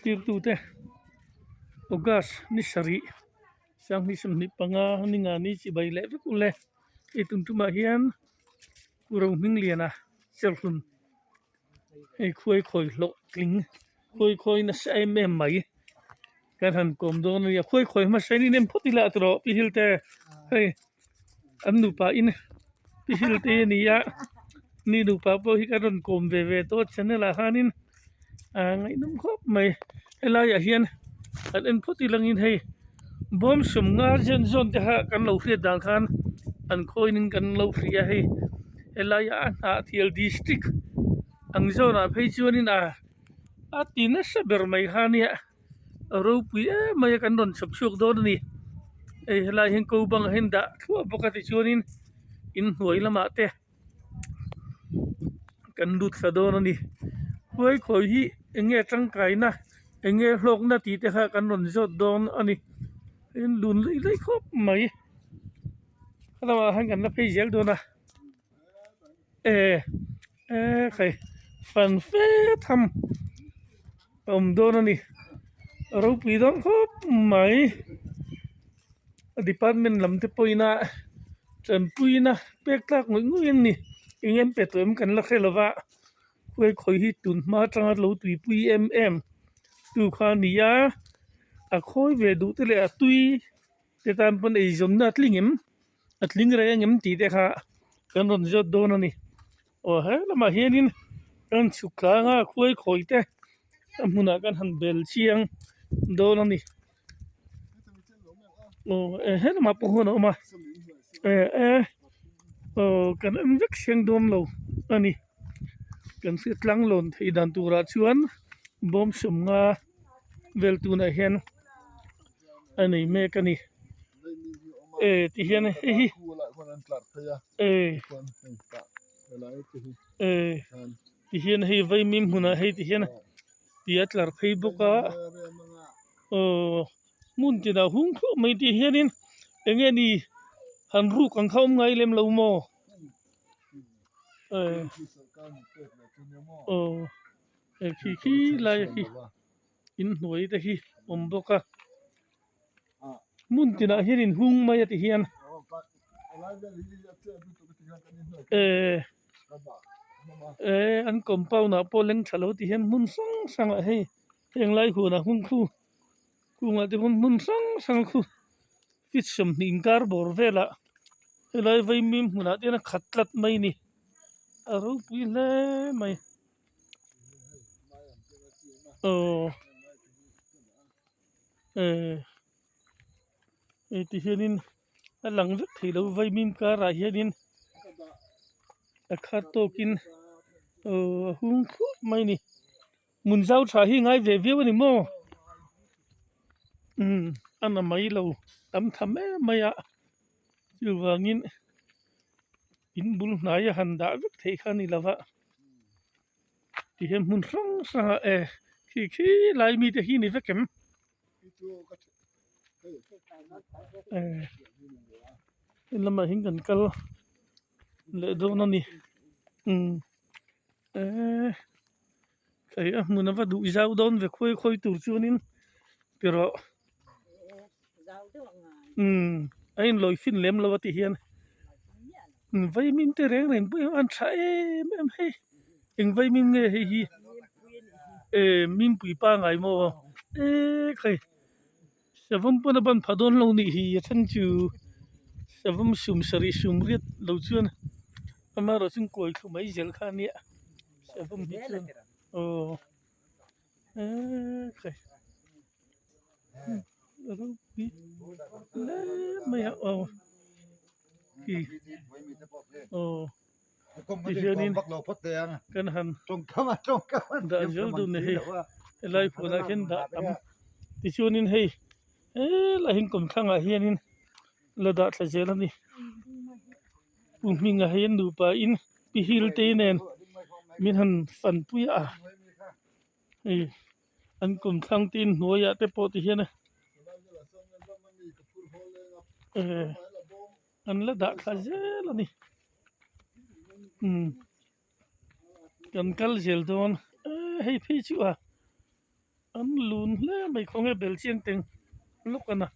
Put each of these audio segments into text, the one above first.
Thirtute August ni sarih sanghnih 25 ni nga ni chibai leh vek ule hei tun tumah hian Pu Rohmingliana Cherhlun hei khuai khawi hlawh tling khuai khawi nasa em em mai kan han kawm dawn a nia khuai khawi hmasa in inem phawt ila tawh pi hil te hei an nupa in pi hil te a ni a ni nupa pawh hi kan rawn kawm ve ve tawh a channel ah khanin ah ngaihnawm khawp mai helaiah hian an en phawt ilangin hei bawm sawmnga zen zawn te kha kan lo hriat dan khan an khawiin kan lo hria a hei helaiah a hnahthial district ang zawnah phei chuanin a a ti nasa ber mai kha nia a ropui em mai a kan rawn chhawp chhuak dawn a ni hei helaiah hian ko bangah hian dah thluah bawk a tichuanin inhnuai lamah te. Kan lut thla dawn a ni khuai khawi hi eng nge tangkaina eng nge hlawkna tih te kha kan rawn zawt dawn a ni in lun laih laih khawp mai a lamah khan kan la phei zel dawn a e e khai fan fe tham a awm dawn a ni a ropui dawn khawp mai. A department lam te pawhin a tanpuina pek tlak ngawih ngawih an ni eng em pe tawh em kan la hre lo va khuai khawi hi tun hma atanga lo tuipui em em tu kha a ni a a khawi ve duh te leh a tui te tan pawn eizawnna a tling em a tling reng ang em tih te kha kan rawn zawt dawn a ni aw he lamah hianin kan chhuk tlang a khuai khawi te a hmunah kan han bel chiang dawn a ni. Aw he lamah pawh huan a awm a eh eh aw kan en vek siang dawn lo a ni kan hriat tlang lawn theih dan turah chuan bawm sawmnga vel tunah hian a nei mek a ni eh ti hian hei hi eh eh ti hian hei vaimim hmunah hei ti hian ti a tlar phei bawk a. Aw hmun tinah hung thluah mai tih hianin eng nge ni han ruk ang kha awm ngai lem lo maw eh aw hei khi khi lai khi inhnuai te hi awm bawk a hmun tinah hian in hung mai a ti hian eh eh an compound ah pawh leng tha lo ti hian hmun hrang hrang ah hei. Heng lai hunah hmun khu kungah te pawn hmun hrang hrang khu feet 20 inkar bawr velah helai vaimim hmunah te hian a khat tlat mai a ni a ropui hle mai aw eh hei ti hianin a lang vek thei lo vaimim karah hianin a khat tawkin aw a hung thluah mai a ni. Hmun zau tha hi ngai ve viau a ni maw? Umm a na mai lo tam tham em mai a chuvangin in bul hnai a han dah vek theih kha a ni lo va tihian hmun hrang hrang ah e khi khi lai mite hi ni vek em? Eh he lamah hian kan kal leh dawn a ni umm eh. Hei a hmun ava duh zau dawn ve khawi khawi tur chuanin ti rawh umm a inlawi fin lem lo a ti hian vaimim te reng reng pawh hi an tha em em hei eng vaimim nge hei hi eh mimpui pangai maw eh khai savawm pawn a ban pha dawn lo nih hi a then chu savawm sum sarih sum riat lo chuan amaherawhchu an kuai thlu mai zel kha a nia. Savawm hi chuan aw ekhai ropui hle mai a aw khi aw tihianin kan han dah zel dawn a ni hei helai huanah hian dah tam tichuanin hei helaiah hian kawmthlangah hianin la dah thla zel a ni. Pu Hminga hi an nupa in pi hil te nen min han fan pui a hei an kum thlang te in hnuaiah te pawh ti hian eh an la dah thla zel a ni umm kan kal zel dawn eh hei phei chu a. An lun hle mai khawnge bel chiang teng lawk a na.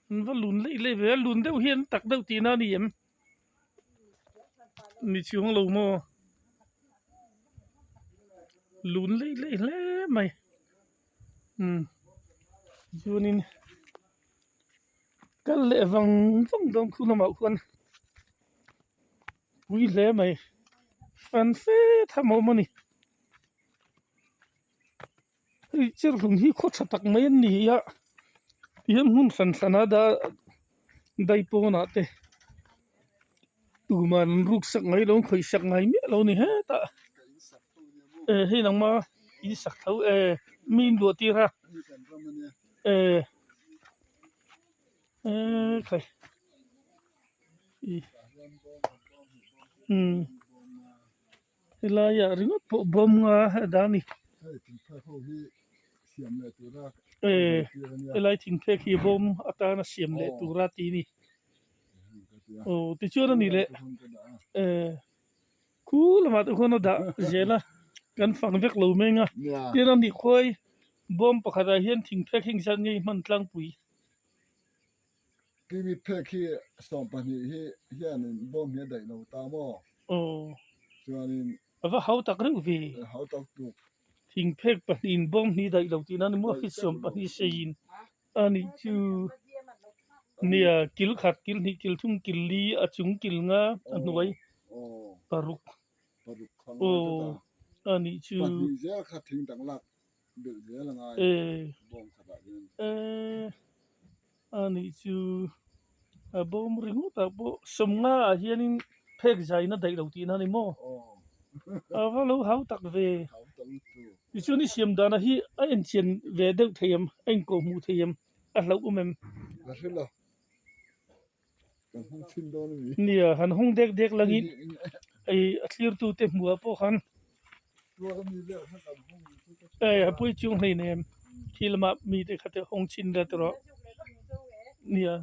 An va lun leih leih ve a, lun deuh hi an tak deuh tihna a ni em? Ni chuang lo maw? Lun leih leih hle mai. Umm chuanin kal leh vang vang dawn khu lamah khuan pui hle mai fan fe tham a awm a ni. Hei cherhlun hi khaw tha tak mai a ni a tihian hmun hran hran a dah dai pawnah te tuman an ruk sak mai lo an khawih sak ngai miah lo a ni hetah eh hei nangma in sak tho eh mi in duah tir a eh eh khai ih umm. Helaiah ringawt pawh bawm nga a dah a ni. Eh helai thingphek hi bawm atana siam leh tura tih a ni. Aw tichuan a ni leh eh khu lamah te khuan a dah zel a kan fang vek lo meng a tin a ni khuai bawm pakhatah hian thingphek hi engzat nge i hman tlangpui. Kiwi phek hi 12 hi hianin bawm hi a daih lo ta maw? Aw. Chuanin. A va hau tak reuh ve. A hau tak tuk. Thing phek pahnihin bawm hi daih lo tihna ni maw? Feet 12 seiin a nih chu. Nia, kil khat, kil hnih, kil thum, kil li, a chung kil nga, a hnuai paruk. Paruk kha ngai ta ta. Aw, a nih chu. Pahnih zel kha thing dang lak belh zel a ngai bawm khatah hian. Eh. A nih chu a bawm ringawt ah pawh sawmnga ah hianin phek zaina daih lo tihna a ni maw? A va lo hau tak ve. Tichuan i siam dana hi a enchian ve deuh thei em? A inkawh hmuh thei em? A hlauh awm em? La hre lo. Kan hawng chhin dawn a ni. Nia, han hawng dek dek langin hei a thlirtute hmuh ah pawh khan Hei a pui chung hleinem khi lamah mite kha te hawng chhin ila tawh rawh. Nia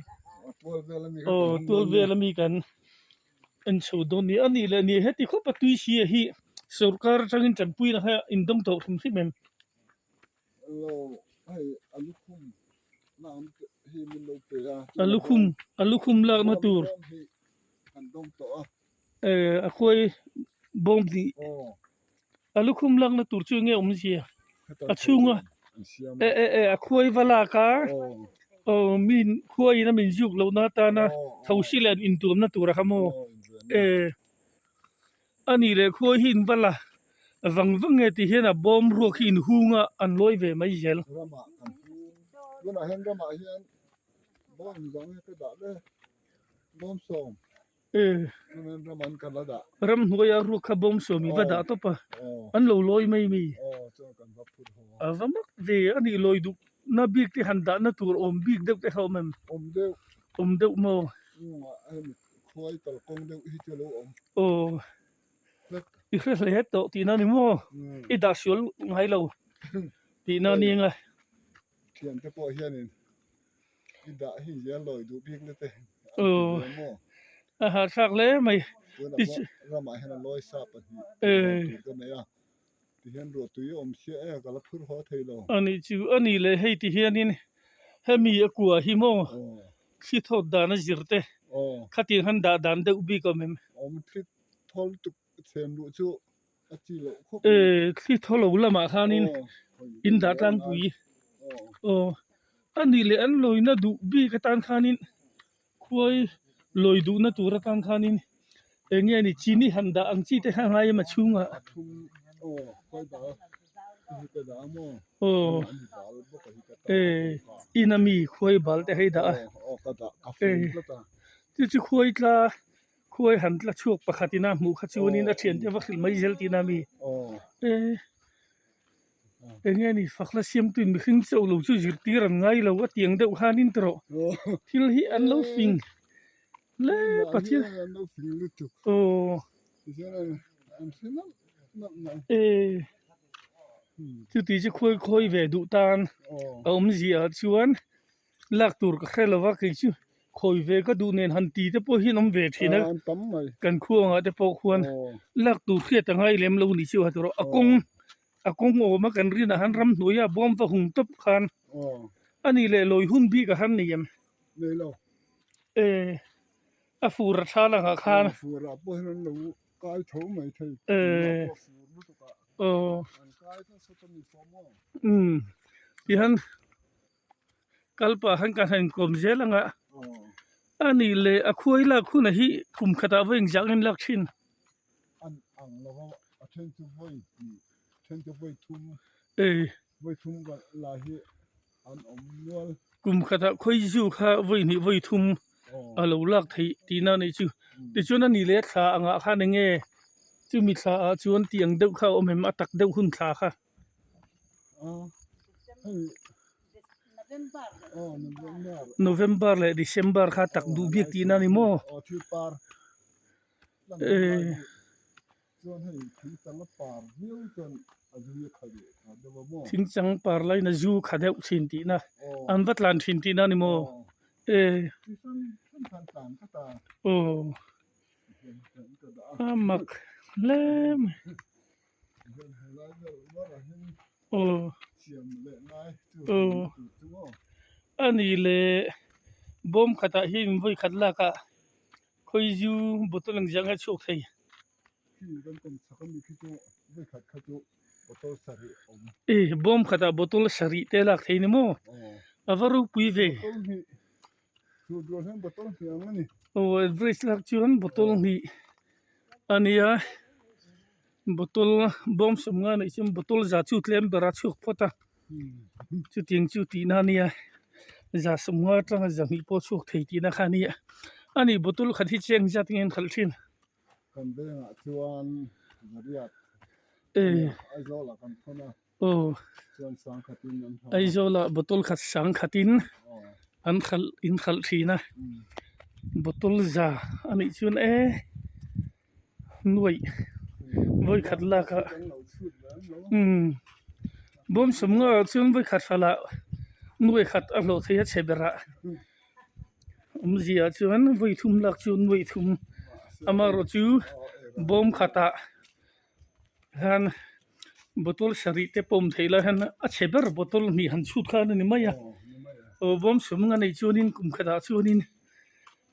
aw tual vel ami kan en chho dawn nia a nih leh nia heti khawp a tui si a hi sorkar atangin tanpuina kha in dawng tawh hrim hrim em? A lukhum a lukhum lakna tur eh a khuai bawm hnih a lukhum lakna tur chu enge awmzia a chhunga eh eh eh a khuai va lak a aw min khuaiin a min zuk lohna atana thosi leh an intuamna tur a kha maw eh. A nih leh khuai hi in va la vang vang nge tih hian a bawm ruak hi in hung a an lawi ve mai zel. Ramah kan hung tunah hian ramah hian bawm zang hi ka dah le bawm sawm tunah hian ramah an ka la dah. Ramhnuaia ruak kha bawm sawm i va dah tawp a an lo lawi mai mi a va mak ve a nih lawi duh na bik te han dahna tur awm bik deuh te kha awm em? Awm deuh. Awm deuh maw? Khuai kalkawng deuh hi chu a lo awm. Aw, i hre hle tawh tihna ni maw? I dah sual ngai lo tihna ni anga. Thiante pawh hianin i dah hi zel lawi duh bik na te an ti ve maw? A hahthlak hle mai. Tunah pawh ramah hian a lawi sa pahnih tur ka nei a. Tihian ruah tui a awm chiah e, ka la phur haw thei lo. A nih chu, a nih leh hei ti hianin hemi a kua hi maw thli thawt dan a zir te khatiang han dah dan deuh bik awm em? Awm thli thaw lutuk chhem luh chu a chi loh khawp mai. E, thli thaw lo lamah khanin in dah tlangpui. Aw, a nih leh an lawina duh bik atan khanin Khuai lawi duhna tur atan khanin eng nge ni chini han dah ang chi te kha a ngai em a chhungah aw eh in ami khuai bal te hei dah a eh chu chu khuai tla khuai han tla chhuak pakhat ina hmuh kha chuanin a thiante va hrilh mai zel tihna ami eh. Eng nge ni fakna siamtuin mihring chauh lo chu zirtir an ngai lo a tiang deuh khanin tawh thil hi an lo fing hle Pathian aw eh chuti chu khawi khawi ve duh tan a awmzia ah chuan lak tur ka hre lo va kei chu khawi ve ka duh nen han ti te pawh hi an awm ve thin a kan khuangah te pawh khuan lak tur hriat a ngai lem lo ni chu a tawrh a kawng. A kawng awm a kan rinah han ramhnuaia bawm va hung tawp khan a ni leh lawi hun bik a han nei em? Nei lo. E, a fur a tha langah khan. A fur ah pawh hian an lo kai tho mai thei. E. Pawh fur lutuk ah. Aw. An kai nasa ta mi pawh maw? Umm. Tihian kal pah khan kan han inkawm zel ang a. A ni leh a khuai lak hunah hi kum khatah vawi engzah nge an lak thin? An ang lo a, a then chu vawi hnih, a then chu vawi thum, vawi thum la hi an awm nual. Kum khatah khawi zu kha vawi hnih vawi thum a lo lak theih tihna a nih chu. Tichuan a ni leh thla angah khan eng nge chumi thla ah chuan tih ang deuh kha a awm em a tak deuh hun thla kha. November leh December kha tak duh bik tihna a ni maw? Thingchang par laiin a zu kha deuh thin tihna an va tlan thin tihna a ni maw? Aw a mak hle mai. Aw aw a ni le bawm khatah hian vawi khat lak ah khawi zu bottle ang ziah nge chhuak thei. E bawm khatah bottle sarih te lak thei ni maw a va ropui ve. Aw average lak chuan bottle hnih a nia bottle bawm sawm nga neih chuan bottle za chu tlem ber a chhuak phawt a chutiang chu tihna a nia za sawm nga atanga za hnih pawh a chhuak thei tihna kha a nia a ni bottle khat hi cheng zat nge an khalh thin. Kan vengah chuan zariat Aizawl ah kan thawn a. Aw Aizawlah bottle khat sang khatin an khalh in khalh thin a bottle za a nih chuan e nuaih vawi khat lak ah umm bawm sawm ngah ah chuan vawi khat hral ah nuaih khat a hlawh thei a chhe ber ah awmzia chuan vawi thum lak chu nuaih thum amaherawh chu bawm khatah. Hian bottle sarih te pawh awm theih lai hian a chhe ber bottle hnih han chhut khan a ni mai a aw bawm sum a neih chuanin kum khatah chuanin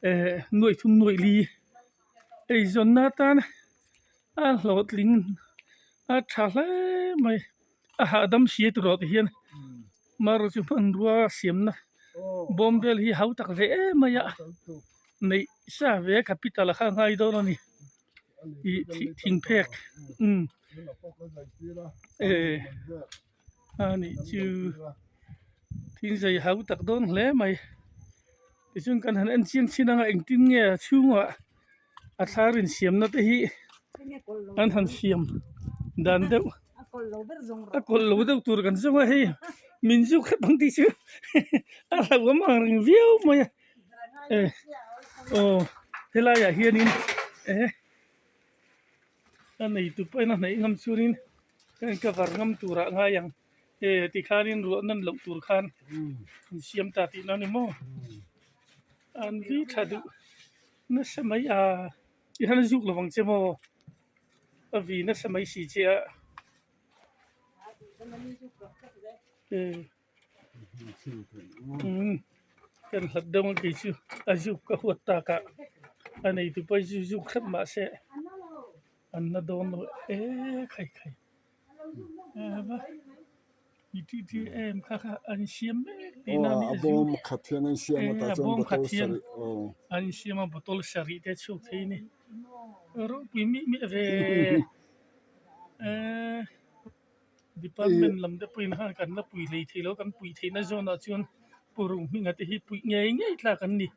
eh nuaih thum nuaih li eizawnna atan a hlawhtling a tha hle mai a hahdam si a tiraw ti hian marawh chu hmanrua siamna bawm vel hi hau tak ve em mai a neih sa ve capital a kha a ngai dawn a ni. Ih thingphek umm eh a nih chu thil zei hau tak dawn hle mai tichuan kan han en chiang chin anga engtin nge a chhungah a thlar insiamna te hi an han siam dan deuh a kawlh lo deuh tur kan zawng a hei min zuk hrep ang tih chu a hlauhawm ang reng viau mai a. Eh aw helai ah hianin eh a neitu pawhin a hnaih ngam chuanin ka in cover ngam turah ngai ang eh tikhanin ruah nan loh tur khan an siam ta tihna a ni maw an vi tha duh nasa mai a tihian a zuk lovang che maw a vi nasa mai si che a eh. Umm kan hlat deuh a kei chu a zuk ka huat tak a a neitu pawh hi chu zuk hrep mah se an la dawn lo e khai khai ava i ti ti em kha kha an siam mek tihna a ni a zu e a bawm khat hian an siam a bottle sarih te chhuak thei a ni ropui mih mih ve eee. Department lam te pawhin khan kan la pui hlei thei lo kan pui theihna zawnah chuan pu Rohminga te hi puih ngei ngei tlak an ni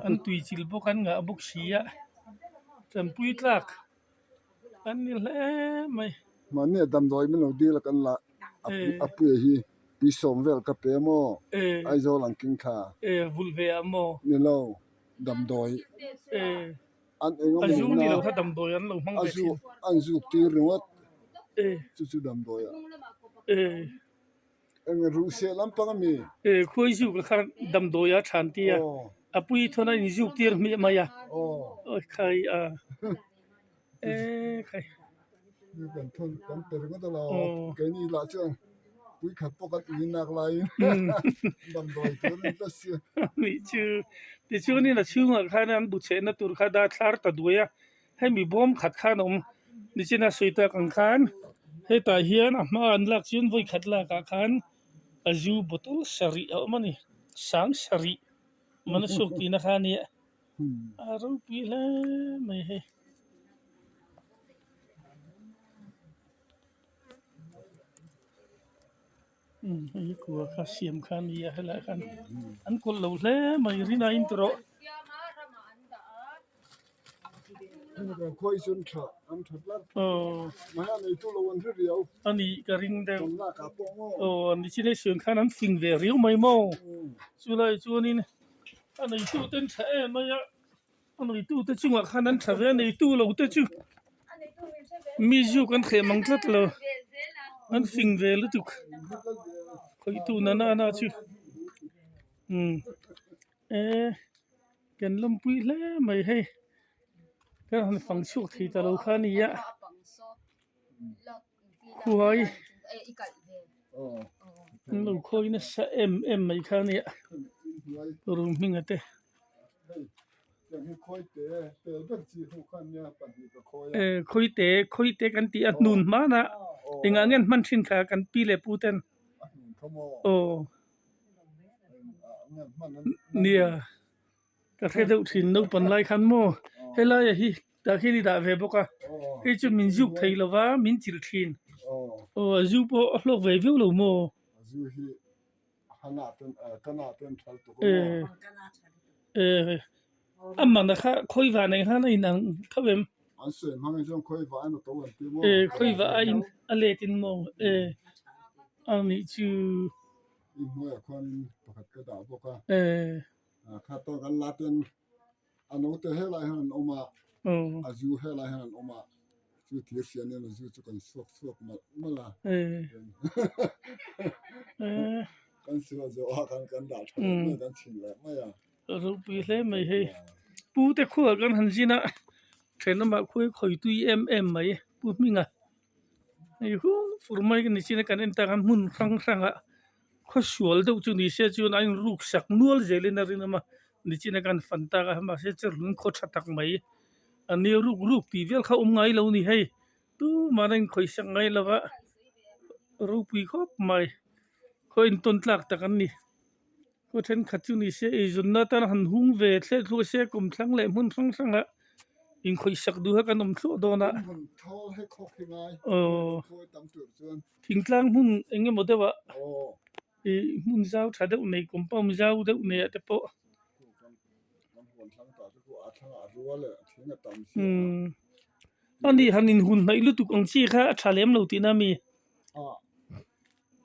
an tui chil bawk an ngah bawk si a tanpui tlak an ni hle mai. Mahni a damdawi min lo dil a kan la a puia hi pui sawm vel ka pe maw Aizawl ang king kha. E vulh ve ah maw? Ni lo damdawi. E. An eng A zu ni emaw lo kha damdawi an lo hmang a ve zu thin. an zuk tir ringawt E. chu chu damdawi ah. E. Eng ruhseh lampang a mi? E khuai zuk kha damdawi a than tia Aw. a pui thawn a inzuk tir hmiah mai a. Aw. Awi khai a. E khai. Kan thawn kan pe ringawt a lo. Keini lah chuan pui khat pawh kan ui nak laiin damdawi tur an ta si. Nih chu tichuanin a chhungah khan an bu chehna tur kha dar thlar ta duai a, hemi bawm khat khan a awm nichina sawi tak ang khan hetah hian a hma an lak chuan vawi khat lakah khan a zu bottle sarih a awm a ni sang sarih man a chhuak tihna kha a nia a ropui hle mai hei. Hei hi kua kha siam kha a ni a helaiah khan an kawlh lo hle mai rin aiin tawh rawh. A nih ka ring deuh aw nichin hei suan khan an fing ve riau mai maw chulai chuanin a neitu te an tha em mai a. A neitute chungah khan an tha ve a, neitu lo te chu mi zuk an hreh mang tlat lo, an fing ve lutuk khawihtu na na na chu umm eh kan lawmpui hle mai hei kan han fang chhuak thei ta lo kha a ni a khuai an lo khawi nasa em em mai kha a ni a rum hminga te. Eh khawite khawite kan tih a hnun hmana engah nge an hman thin kha kan pi leh pu ten aw nia ka hre deuh thin naupang lai khan maw helai ah hi tah khian i dah ve bawk a hei chu min zuk thei lova min chilh thin aw a zu pawh a hlawk ve viau lo maw. A man kha khawi vah nei khan a inang tho em? Khawi vah a in a let in maw a nih chu. A naute helai hian an awm a, a zu helai hian an awm a, chu thir hrian hian a zu chu kan suak chhuak malh malh a. Kan suah zawh a khan kan dah tha leh mai a, kan chhin leh mai a. Ropui hle mai hei. Pu te khuah kan han zin a, thenawmah khuai khawi tui em em mai Pu Hminga. Hei hung fur mai ka ni chin a kan en tak a hmun hrang hrangah khaw sual deuh chu ni se chuan a inruk sak nual zelin a rinawm a nichina kan fan tak a mahse cherhlun khaw tha tak mai a nia ruk ruk tih vel kha awm ngai lo a ni hei tumah an inkhawih sak ngai lo va ropui khawp mai khaw intawn tlak tak an ni khaw thenkhat chu ni se eizawnna atan han hung ve thleh thluah se kum thlang leh hmun hrang hrangah inkhawih sak duh a kan awm thluah dawn a aww thingtlang hmun eng emaw deuh ah ih hmun zau tha deuh nei compound zau deuh nei ah te pawh umm a nih han inhun hnaih lutuk ang chi kha a tha lem lo tihna a mi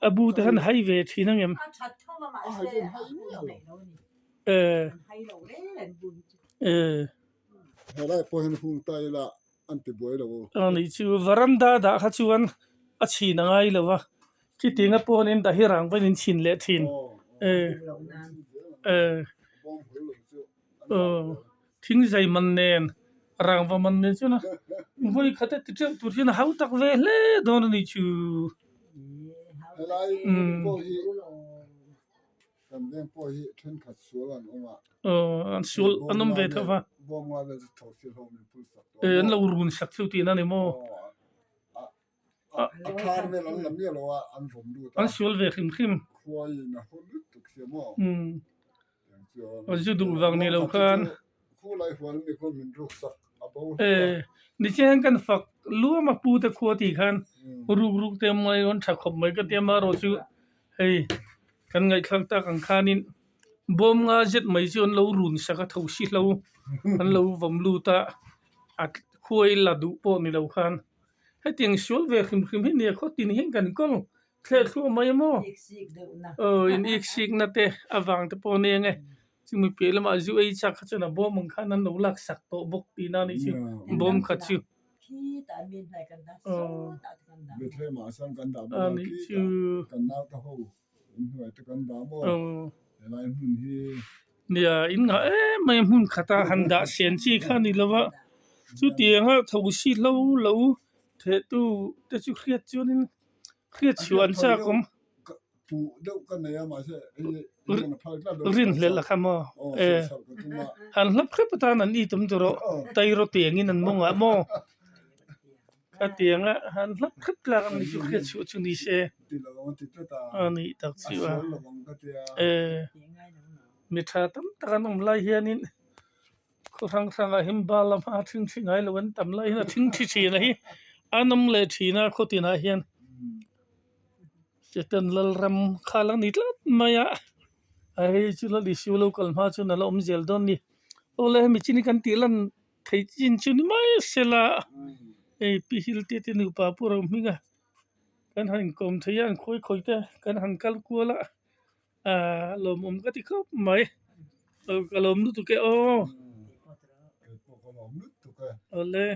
a bu te khan hai ve thin ang em eh eh. A nih chu varanda dah kha chuan a chhin a ngai lo a khitiang a pawn in dah hi rang vain in chhin leh thin eh eh aw thing zai man nen rangva man nen chuan a vawi khat a ti teuh tur hian a hau tak ve hle dawn a ni chu umm. Kan veng pawh hi thenkhat sual an awm a. Aw an sual an awm ve tho va. Bawm nga vel chu tho si ho min phul sak tawh maw. An lo run sak chu tihna ni maw. Aw a thar vel an la miah lo a an vawm lut a. An sual ve hrim hrim. Khuaiin a haw lutuk sia maw. Umm zu duh vang ni lo khan. Khulai huan mi khaw min ruk sak a bo hlauh a. Nichian kan fak luam a pu te khua tih khan ruk ruk te mai rawn tha khawp mai ka tia marawh chu hei kan ngaihthlak tak ang khanin bawm nga zet mai chu an lo run sak a tho si hlo an lo vawm lut a a khuai la duh pawh ni lo khan hetiang sual ve hrim hrim hi nia khaw tin hian kan kawl thleh thluah mai maw aw in ik sik na te avang te pawh a nia nge chumi piah lamah zu ei chak kha chuan a bawm ang khan an lo lak sak tawh bawk tihna a nih chu bawm khat chu aw a nih chu nia in ngah em mai a hmun khata han dah sian chi kha a ni lo va chutianga tho si hlo lo. Theh tu te chu hriat chuanin hriat chhuah an chak awm. Rinhlelh a kha maw? E han hlap hrep atan an it awm tur aw tairaw tiangin an mawngah maw? Khatianga han hlap hrep tlak ang ni chu hriat chhuah chu ni se a nih tak chu a. E mi tha tam tak an awm lai hianin Khaw hrang hrangah hian bal a hma thing thi ngai lo an tam lai hian a thing thi thin a hi a nawm leh thin a khaw tinah hian Satan Lalram kha la ni tlat mai a a hei chu la issue lo kal hma chuan a la awm zel dawn a ni awle hemi chin hi kan tih lan theih chin chu ni mai sela hei pi hil te te nupa pawh ro hming a kan han inkawm thei a an khawi khawi te kan han kal kual a. Ahh lawmawm ka ti khawp mai ka lawm lutuk e aw. Awle.